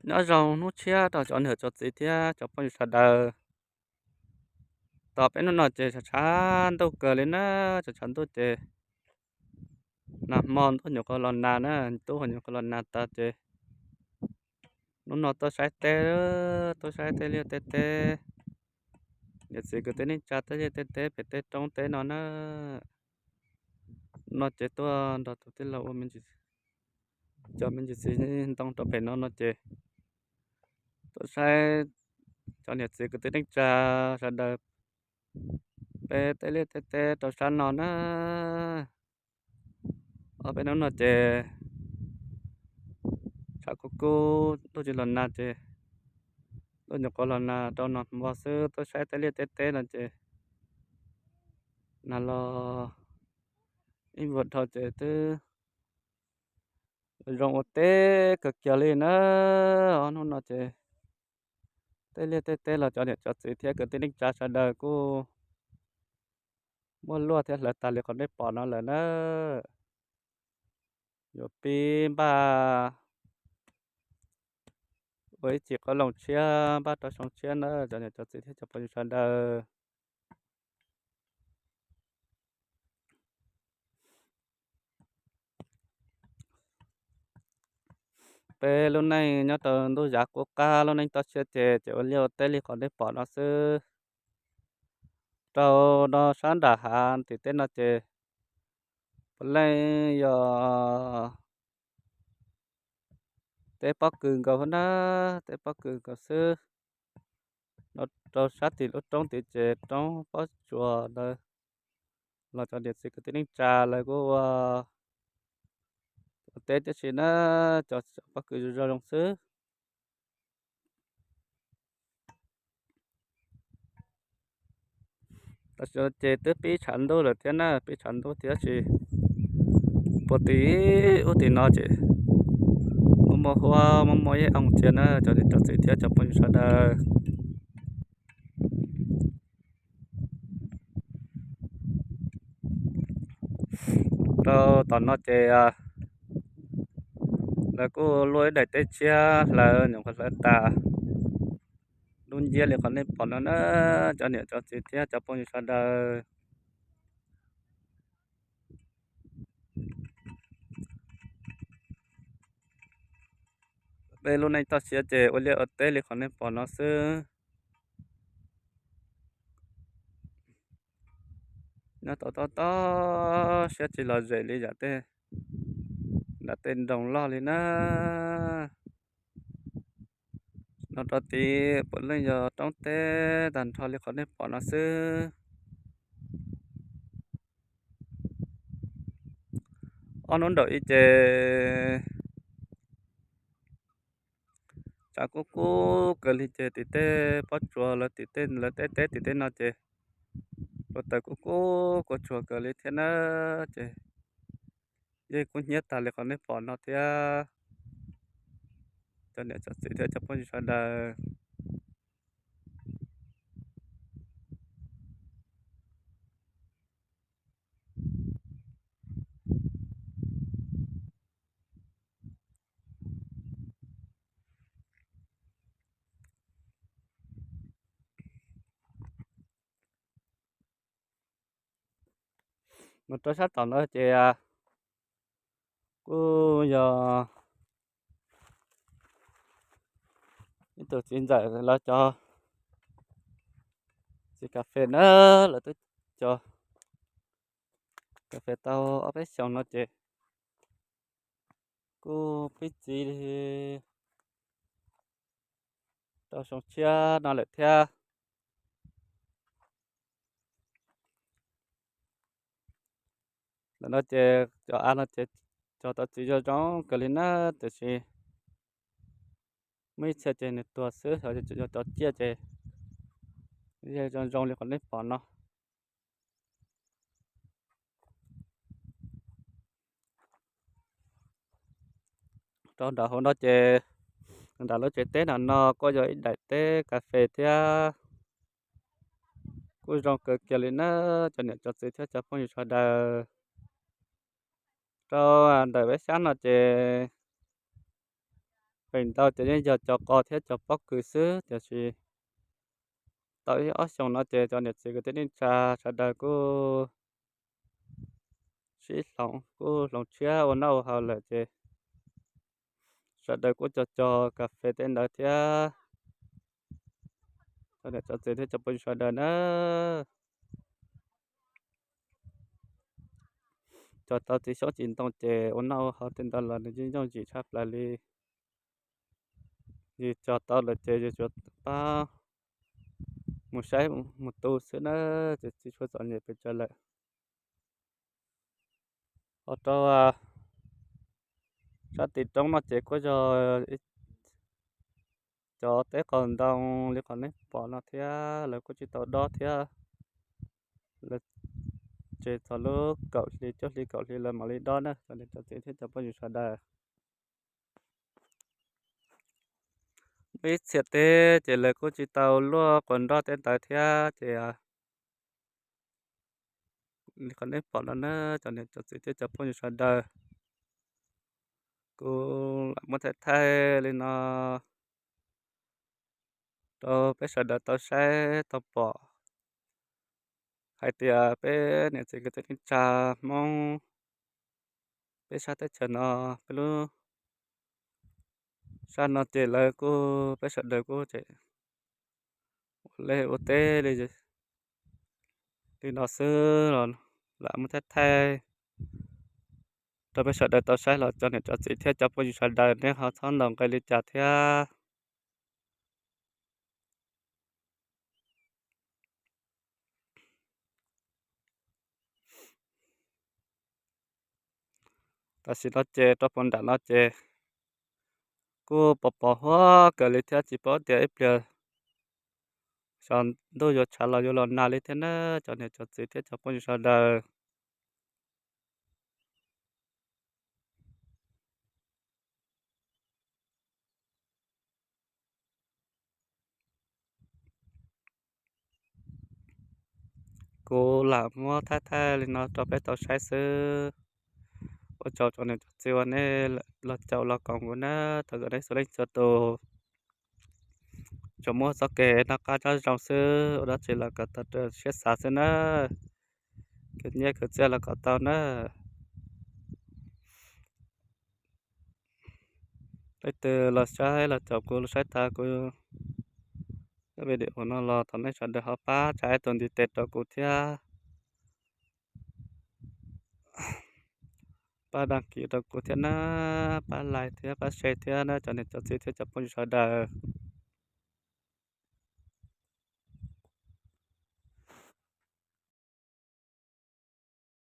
Nyob zoo hnub tshiab rau cov niam cov txiv thiab cov phooj ywg sawv daws. Tos peb hnub no ces tshav tshav ntuj kawg li na, tshav tshav ntuj ces nag hmo ntuj nyuam qhuav los nag na, ntuj nyuam qhuav los nag tas ces hnub no tuaj saib teb, tuaj saib tej liaj tej teb, niam txiv kwv tij neej tsa tej liaj tej teb pem tej roob teb no na. No ces tuaj nrog tus tij laug ua me ntsis, cov me ntsis txiv ntoo rau pem no no ces tuaj saib cov niam txiv kwv tij neej tsa sawv daws pem tej liaj tej teb rau sab no na. Ob peb hnub no ces tshav kub kub, ntuj tsis los nag ces ntuj nyuam qhuav los nag rau nag hmo xwb, tuaj saib tej liaj tej teb no ces nag los ib vuag dhau ces twb zoo ua teb kawg kiag li na. Ob hnub no ces tej liaj tej teb los cov niam cov txiv thiab kwv tij neej tsa sawv daws kuj muab luaj thiab hlawv tas li qhov nej pom no lawm na. Yuav pib npaj ua ib chim qoob loo tshiab npaj rau xyoo tshiab na cov niam cov txiv thiab cov phooj ywg sawv daws. Peb lub neej nyob rau ntuj yav qub qab, lub neej toj siab ces ces ua liaj ua teb li qhov nej pom no xwb. Rau no sab nram hav tim teb no ces puav leej yog teb pob kws nkaus na, teb pob kws nkaus xwb. No rau sab tim lub roob tid ces roob pob tsuas ntawd los cov niam txiv kwv tij neej tsa lawv kuj ua teb tib si na, cov pob kws zoo zoo xwb. Tam sim no ces twb pib tshav ntuj lawm thiab na, pib tshav ntuj thiab sis puag tim ub tim no ces muaj muaj huab muaj muaj yeeb oo cia na cov niam cov txiv thiab cov phooj ywg sawv daws. Rau tom no ces lawv kuj luaj ib daim teb tshiab hlawv, nyuam qhuav hlawv tas dub nciab li qhov nej pom no na, cov niam cov txiv thiab cov phooj ywg sawv daws. Peb lub neej toj siab ces ua liaj ua teb li qhov nej pom no xwb. Nyob tau toj toj siab tsis lom zem li yam tej nram tej nroog loj li na. No rau tid puav leej yog roob teb tag nrho li qhov nej pom no xwb. Ob hnub nraum ib ces tshav kub kub kawg li ces tim tej pob tsuas lawv tim tej lawv tej teb tim tej no ces ua taws kub kub kua tsuag kawg li thiab na. Ces yeej kub hnyiab tag li qhov nej pom no thiab. Cov niam cov txiv thiab cov phooj ywg sawv daws. Mus rau sab tom no ces kuj yog ib tug txiv ntxawm lawv cov txiv kas fes na, lawv twb cog kas fes tau ob peb xyoos no ces kuj pib txiv li rau xyoo tshiab no lawm thiab. Ntawm no ces cov av no ces cog tau txiv zoo zoo kawg li na, tiam sis muaj ib txhia ces nws tuag xwb, yog cov ciaj ces zoo zoo li qhov nej pom no. Rau nram hauv no ces nram lub tsev teb nram no kuj yog ib daim teb kas fes thiab, kuj zoo kawg kiag li na, cov niam cov txiv thiab cov phooj ywg sawv daws. Rau ntawm peb sab no ces Feem ntau ces yeej yog cov qos thiab cov pob kws xwb, tiam sis tau ib ob xyoos no ces cov niam txiv kwv tij neej tsa sawv daws kuj sib hloov, kuj hloov tshiab ua noj ua haus lawm ces sawv daws kuj cog cog kas fes tej ntawd thiab. Cov niam cov txiv thiab cov phooj ywg sawv daws na, cog tau txiv xyoob txiv ntoo ces ua noj ua haus tej ntawd los nws yeej yooj yim tshaj plaws li. Yus cog tau lawm ces yus tsuas pab mus saib mus tu xwb na, ces tsis tshua txom nyem pes tsawg lawm. Ho rau sab tim roob no ces kuj yog cov teb qaum ntoo li qhov nej pom no thiab, lawv kuj tsis tau dob thiab. Lawv ces txog lub kaum hli cuaj hli kaum hli lawv mam li dob na, cov niam cov txiv thiab cov phooj ywg sawv daws. Muaj ib txhia teb ces lawv kuj tsis tau luaj quas nroj tej ntawd thiab ces li qhov nej pom no na, cov niam cov txiv thiab cov phooj ywg sawv daws, kuv lam muab thaij thaij li no rau peb sawv daws tau saib tau pom hais tias peb niam txiv kwv tij neej tsa Hmoob peb sab teb chaws no, peb lub sab no ces lawv kuj peb sawv daws kuj tseem ua liaj ua teb li no xwb los lam muab thaij thaij rau peb sawv daws tau saib los cov niam cov txiv thiab cov phooj ywg sawv daws nej ho txhob ntaus nqi li cas thiab. Tam sim no ces rau puag nram no ces kuj pos pos huab kawg li thiab, tsis paub tias ib pliag xyov ntuj yuav tshav los yuav los nag li thiab na, cov niam cov txiv thiab cov phooj ywg sawv daws. Kuv lam muab thaij thaij li no rau peb tau saib xwb. Ua tsaug cov niam cov txiv uas nej los caum los koom kuv na, thov kom nej txhua leej txhua tus tsuas muaj txoj kev noj qab nyob zoo xwb, ua dab tsi los kom tau raws siab xav xwb na, khwv nyiaj khwv txiaj los kom tau na. Leej twg los saib los caum kuv los saib tag kuv video no los thov nej sawv daws ho pab tsa ib tug ntiv tes rau kuv thiab, pab đăng ký rau kuv thiab na, pab like thiab pab share thiab na cov niam cov txiv thiab cov phooj ywg sawv daws.